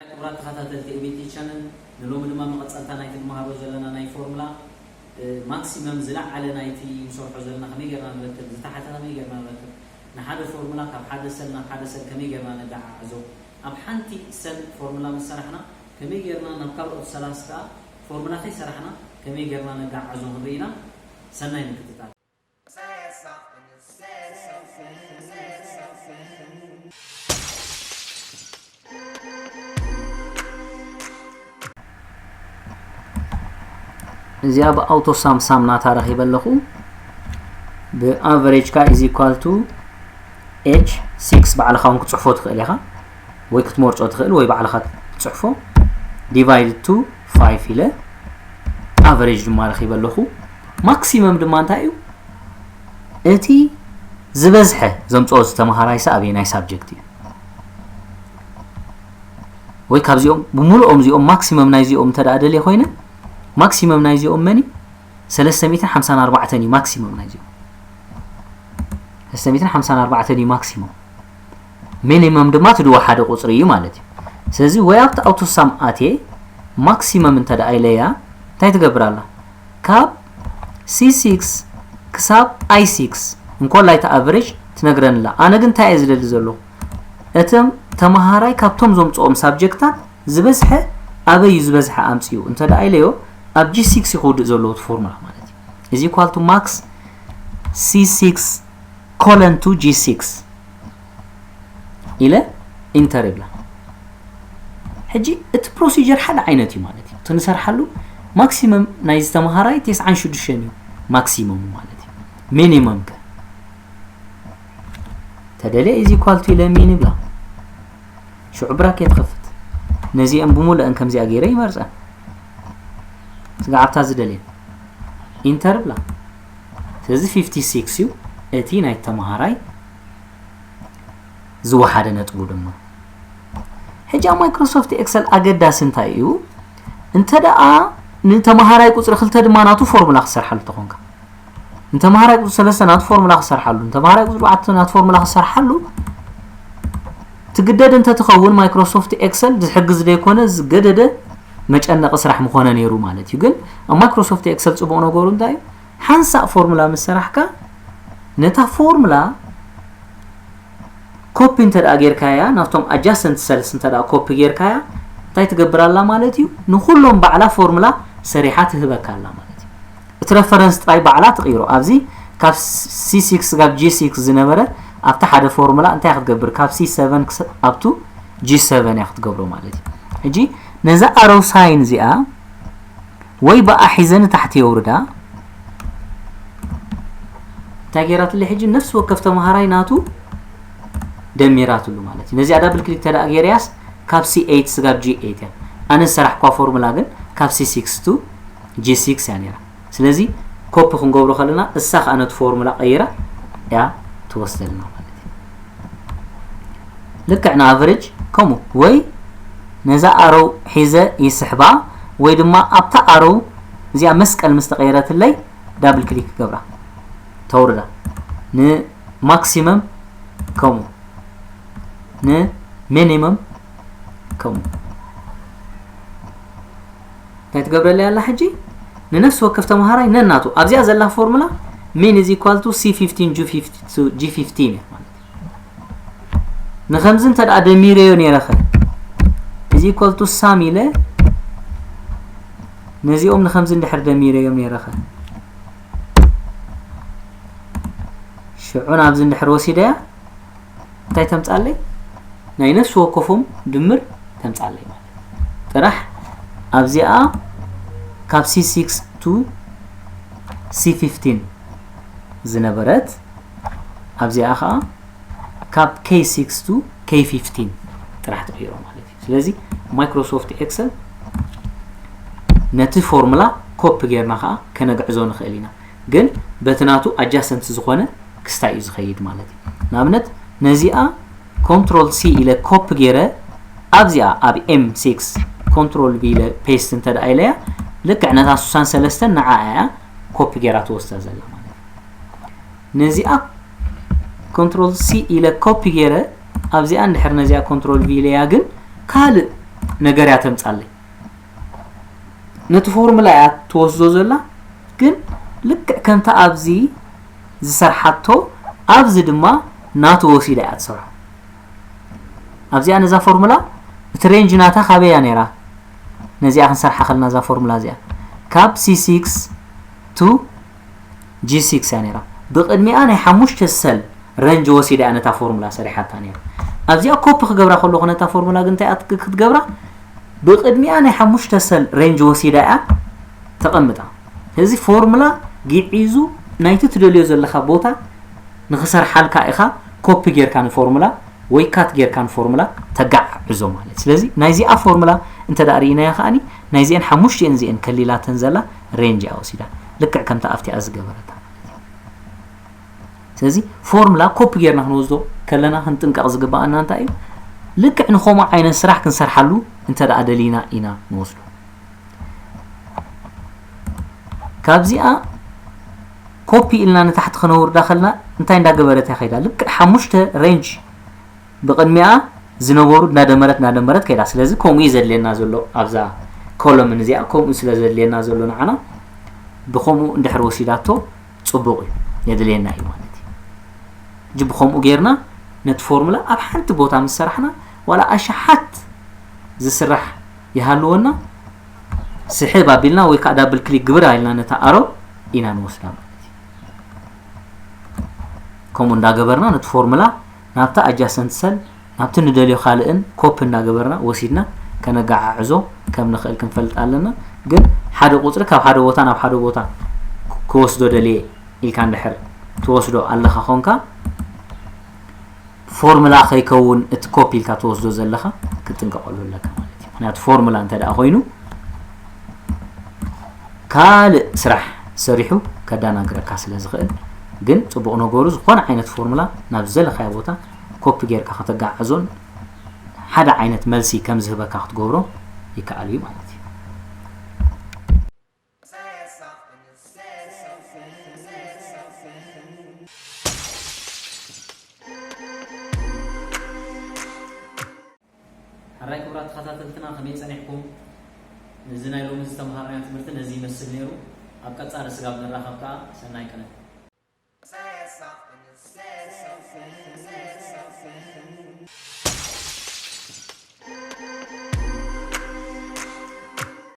ክቡራት ተኸታተልቲ ኤቢቲ ቻነል፣ ንሎሚ ድማ መቐጸልታ ናይቲ ንመሃሮ ዘለና ናይ ፎርሙላ፣ እ፣ ማክሲመም ዝለዓለ ናይቲ ንሰርሖ ዘለና ከመይ ጌርና ንረክብ፣ ዝተሓተ ከመይ ጌርና ንረክብ፣ ንሓደ ፎርሙላ ካብ ሓደ ሰል ናብ ሓደ ሰል ከመይ ጌርና ነደዓዕዞ፣ ኣብ ሓንቲ ሰል ፎርሙላ ምስ ሰራሕና ከመይ ጌርና ናብ ካልኦት ሰላት ከኣ ፎርሙላ ከይሰራሕና ከመይ ጌርና ነደዓዕዞ ክንርኢ ኢና። ሰናይ ምክትታል። እዚኣ ብኣውቶ ሳም ሳም ናታ ረኺበ ኣለኹ። ብኣቨሬጅ ከኣ is equal to ኤች ሲክስ ባዕልኻ እውን ክትጽሕፎ ትኽእል ኢኻ፣ ወይ ክትመርጾ ትኽእል፣ ወይ ባዕልኻ ትጽሕፎ። ዲቫይድ ቱ ፋይቭ ኢለ ኣቨሬጅ ድማ ረኺበ ኣለኹ። ማክሲመም ድማ እንታይ እዩ? እቲ ዝበዝሐ ዘምጽኦ ዝተምሃራይሲ ኣበየናይ ሳብጀክት እዩ? ወይ ካብዚኦም ብምሉኦም እዚኦም ማክሲመም ናይዚኦም እንተ ደኣ ደልየ ኮይነ፣ ማክሲመም ናይዚኦም መን እዩ? ሰለስተ ሚእትን ሓምሳን ኣርባዕተን እዩ ማክሲመም ናይዚኦም። ሰለስተ ሚእትን ሓምሳን ኣርባዕተን እዩ ማክሲመም። ሚኒመም ድማ እቲ ድዋ ሓደ ቁጽሪ እዩ ማለት እዩ። ስለዚ ወይ ኣብቲ ኣውቶ ሳም ኣትየ ማክሲመም እንተ ደኣ ኢለያ እንታይ ትገብር ኣላ? ካብ ሲ ሲክስ ክሳብ ኣይ ሲክስ እንኮላይ እቲ ኣቨሬጅ ትነግረንላ። ኣነ ግን እንታይ እየ ዝደሊ ዘለኹ? እቶም ተመሃራይ ካብቶም ዘምጽኦም ሳብጀክታት ዝበዝሐ ኣበይ እዩ ዝበዝሐ ኣምጽኡ እንተ ደኣ ኢለዮ፣ ኣብ ጂ ሲክስ እዩ ክውድእ ዘለዎ እቲ ፎርሙላ ማለት እዩ። is equal to max ሲ ሲክስ colon to ጂ ሲክስ ኢለ ኢንተር ይብላ። ሕጂ እቲ ፕሮሲጀር ሓደ ዓይነት እዩ ማለት እዩ። እቲ ንሰርሓሉ ማክሲመም ናይ ዝተምሃራይ ተስዓን ሽዱሽተን እዩ ማክሲመሙ ማለት እዩ። ሚኒመም ከ ተደልየ is equal to ኢለ ሚን ይብላ። ሽዑ ብራኬት ክኸፍት። ነዚአን ብምሉአን ከምዚኣ ገይረ ይመርጸን። ስጋዕ ኣብታ ዝደልየን ኢንተር ብላ። ስለዚ ፊፍቲ ሲክስ እዩ እቲ ናይ ተምሃራይ ዝወሓደ ነጥቡ ድማ። ሕጂ ኣብ ማይክሮሶፍት ኤክሰል ኣገዳሲ እንታይ እዩ? እንተ ደኣ ንተምሃራይ ቁጽሪ ክልተ ድማ ናቱ ፎርሙላ ክትሰርሓሉ ተኾንካ፣ ንተምሃራይ ቁጽሪ ሰለስተ ናቱ ፎርሙላ ክትሰርሓሉ፣ ንተምሃራይ ቁጽሪ ኣርባዕተ ናቱ ፎርሙላ ክትሰርሓሉ ትግደድ እንተ ትኸውን፣ ማይክሮሶፍት ኤክሰል ዝሕግዝ ዘይኮነ ዝገደደ መጨነቒ ስራሕ ምኾነ ነይሩ ማለት እዩ። ግን ኣብ ማይክሮሶፍት ኤክሰል ጽቡቕ ነገሩ እንታይ እዩ? ሓንሳእ ፎርሙላ ምስ ሰራሕካ፣ ነታ ፎርሙላ ኮፒ እንተ ደኣ ጌርካያ፣ ናብቶም ኣጃሰንት ሰልስ እንተ ደኣ ኮፒ ጌርካያ፣ እንታይ ትገብር ኣላ ማለት እዩ? ንኹሎም ባዕላ ፎርሙላ ሰሪሓ ትህበካ ኣላ ማለት እዩ። እቲ ረፈረንስ ጥራይ ባዕላ ትቕይሮ። ኣብዚ ካብ ሲ ሲክስ ካብ ጂ ሲክስ ዝነበረ ኣብቲ ሓደ ፎርሙላ እንታይ ክትገብር? ካብ ሲ ሰቨን ክስ-፣ ኣብቱ ጂ ሰቨን እያ ክትገብሮ ማለት እዩ። ሕጂ ነዛ ኣሮው ሳይን እዚኣ ወይ ብኣ ሒዘ ንታሕቲ የውርዳ። እንታይ ገይራትለይ ሕጂ? ነፍሲ ወከፍ ተምሃራይ ናቱ ደሚራትሉ ማለት እዩ። ነዚኣ ዳብል ክሊክ ተደኣ ገይረያስ ካብ ሲ ኤይት ስጋብ ጂ ኤይት እያ። ኣነ ዝሰራሕኳ ፎርሙላ ግን ካብ ሲ ሲክስ ቱ ጂ ሲክስ እያ ነይራ። ስለዚ ኮፒ ክንገብሮ ከለና እሳ ከኣ ነቲ ፎርሙላ ቀይራ እያ ትወስደልና ማለት እዩ። ልክዕ ንኣቨሬጅ ከምኡ ወይ ነዛ ኣሮው ሒዘ ይስሕባ ወይ ድማ ኣብታ ኣሮው እዚኣ መስቀል ምስ ተቐየረትለይ ዳብል ክሊክ ገብራ ተውርዳ። ንማክሲመም ከምኡ ንሚኒመም ከምኡ። እንታይ ትገብረለይ ኣላ ሕጂ? ንነፍሲ ወከፍ ተምሃራይ ነናቱ ኣብዚኣ ዘላ ፎርሙላ ሚን is equal to ሲ ፊፍቲን ጂ ፊፍቲን እያ ማለት እዩ። ንኸምዚ እንተ ደኣ ደሚረዮ ነይረ ኸ? is equal to ሳም ኢለ ነዚኦም ንኸምዚ እንድሕር ደሚረዮም ነይረ ኸ? ሽዑ ናብዚ እንድሕር ወሲደያ እንታይ ተምጻለይ? ናይ ነፍሲ ወከፎም ድምር ተምጻለይ ማለት ጥራሕ ኣብዚኣ ካብ ሲ ሲክስ ቱ ሲ ፊፍቲን ዝነበረት ኣብዚኣ ኸኣ ካብ ኬ ሲክስ ቱ ኬ ፊፍቲን ጥራሕ ትቕይሮ ማለት እዩ። ስለዚ ማይክሮሶፍት ኤክሰል ነቲ ፎርሙላ ኮፒ ጌርና ኸኣ ከነግዕዞ ንኽእል ኢና። ግን በቲ ናቱ ኣጃሰንት ዝኾነ ክስታይ እዩ ዝኸይድ ማለት እዩ። ንኣብነት ነዚኣ ኮንትሮል ሲ ኢለ ኮፒ ጌረ ኣብዚኣ ኣብ ኤም ሲክስ ኮንትሮል ቪ ኢለ ፔስት እንተ ደኣ ኢለያ ልክዕ ነታ ስሳን ሰለስተን ንዓ እያ ኮፒ ገይራ ትወስዳ ዘላ ማለት እዩ። ነዚኣ ኮንትሮል ሲ ኢለ ኮፒ ገይረ ኣብዚኣ እንድሕር ነዚኣ ኮንትሮል ቪ ኢለያ ግን ካልእ ነገር እያ ተምጻለይ። ነቲ ፎርሙላ እያ ትወስዶ ዘላ ግን ልክዕ ከምታ ኣብዚ ዝሰርሓቶ ኣብዚ ድማ ናቱ ወሲዳ እያ ትሰርሖ። ኣብዚኣ ነዛ ፎርሙላ እቲ ሬንጅ ናታ ካበይ እያ ነይራ? ነዚኣ ክንሰርሓ ከለና እዛ ፎርሙላ እዚኣ ካብ C six to G six እያ ነይራ። ብቕድሚኣ ናይ ሓሙሽተ ሰል ሬንጅ ወሲዳ እያ ነታ ፎርሙላ ሰሪሓታ ነይራ። ኣብዚኣ ኮፒ ክገብራ ከለኹ ነታ ፎርሙላ ግን እንታይ እያ ክትገብራ? ብቕድሚኣ ናይ ሓሙሽተ ሰል ሬንጅ ወሲዳ እያ ተቐምጣ። እዚ ፎርሙላ ግዒዙ ናይቲ ትደልዮ ዘለኻ ቦታ ንኽሰርሓልካ ኢኻ ኮፒ ጌርካ ንፎርሙላ ወይ ካት ጌርካ ንፎርሙላ ተጋዕዕዞ ማለት። ስለዚ ናይዚኣ ፎርሙላ እንተ ደኣ ርኢናያ ከኣኒ ናይዚአን ሓሙሽቲአን እዚአን ከሊላተን ዘላ ሬንጅ እያ ወሲዳ። ልክዕ ከምታ ኣብቲኣ ዝገበረታ ማለት እዩ። ስለዚ ፎርሙላ ኮፒ ጌርና ክንወስዶ ከለና ክንጥንቀቕ ዝግባኣና እንታይ እዩ? ልክዕ ንኸምኡ ዓይነት ስራሕ ክንሰርሓሉ እንተ ደኣ ደሊና ኢና ንወስዶ። ካብዚኣ ኮፒ ኢልና ንታሕቲ ክነውርዳ ከለና እንታይ እንዳገበረት እያ ከይዳ? ልክዕ ሓሙሽተ ሬንጅ ብቕድሚኣ ዝነበሩ እንዳደመረት እንዳደመረት ከይዳ። ስለዚ ከምኡ እዩ ዘድልየና ዘሎ ኣብዛ ኮለምን እዚኣ ከምኡ ስለ ዘድልየና ዘሎ ንዓና ብኸምኡ እንድሕር ወሲዳቶ ጽቡቕ እዩ የድልየና እዩ ማለት እዩ። እጂ ብኸምኡ ጌርና ነቲ ፎርሙላ ኣብ ሓንቲ ቦታ ምስ ሰራሕና ዋላ ኣሽሓት ዝስራሕ ይሃልወና ስሕብ ኣቢልና ወይ ከዓ ዳብል ክሊክ ግብር ኢልና ነታ ኣሮ ኢና ንወስዳ ማለት እዩ። ከምኡ እንዳገበርና ነቲ ፎርሙላ ናብታ ኣጃሰንት ሰል ናብቲ ንደልዮ ካልእን ኮፒ እንዳገበርና ወሲድና ከነጋዓዕዞ ከም ንኽእል ክንፈልጥ ኣለና። ግን ሓደ ቁፅሪ ካብ ሓደ ቦታ ናብ ሓደ ቦታ ክወስዶ ደልየ ኢልካ እንድሕር ትወስዶ ኣለኻ ኾንካ ፎርሙላ ከይከውን እቲ ኮፒ ኢልካ ትወስዶ ዘለኻ ክትጥንቀቐሉ ኣለካ ማለት እዩ። ምክንያቱ ፎርሙላ እንተ ደኣ ኮይኑ ካልእ ስራሕ ሰሪሑ ከዳናግረካ ስለ ዝኽእል። ግን ጽቡቕ ነገሩ ዝኾነ ዓይነት ፎርሙላ ናብ ዘለኻዮ ቦታ ኮፒ ጌርካ ከተጋዕዞን ሓደ ዓይነት መልሲ ከም ዝህበካ ክትገብሮ ይከኣል እዩ ማለት እዩ። ሕራይ ክቡራት ተኸታተልትና ከመይ ጸኒሕኩም? ነዚ ናይ ሎሚ ዝተምሃርናዮ ትምህርቲ ነዚ ይመስል ነይሩ። ኣብ ቀጻሊ ስጋብ ንራኸብ ከኣ ሰናይ ቅነ።